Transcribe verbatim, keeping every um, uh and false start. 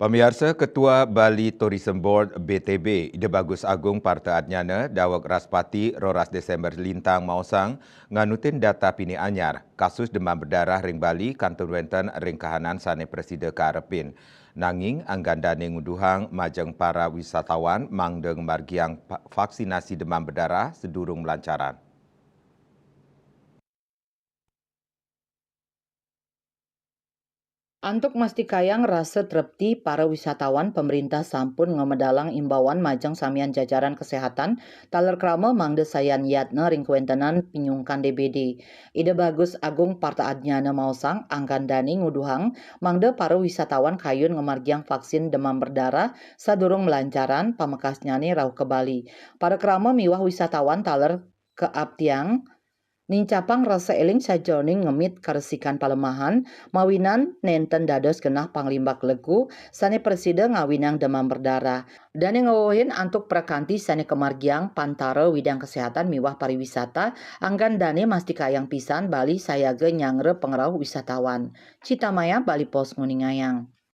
Pamiarsa, Ketua Bali Tourism Board, B T B, Ida Bagus Agung Parta Adnyana, Daweg Raspati, roras Desember lintang maosang, nganutin data pini anyar, kasus demam berdarah ring Bali kantun wenten ring kahanan sane prasida kaarepin. Nanging, anggan dane nguduhang majeng para wisatawan mangda ngamargiang pa-, vaksinasi demam berdarah sedurung malancaran. Antuk mastikayang rasa trepti para wisatawan, pamrintah sampun ngamedalang imbauan majeng samian jajaran kesehatan taler krama mangda sayan yatna ring kawentenan pinyungkan D B D. Ida Bagus Agung Parta Adnyana maosang, anggan dane nguduhang mangda para wisatawan kayun ngamargiang vaksin demam berdarah sadurung malancaran, pamekasnyane rauh ka Bali. Para krama miwah wisatawan taler kaaptiang nincapang rasa eling sajeroning ngemit karesikan palemahan, mawinan nenten dados genah panglimbak legu sane prasida ngawinang demam berdarah. Dane ngwewehin antuk prakanti sane kamargiang pantara widang kesehatan miwah pariwisata, anggan dane mastikayang pisan Bali sayaga nyanggra pangrauh wisatawan. Cita Maya, Bali Post, nguningayang.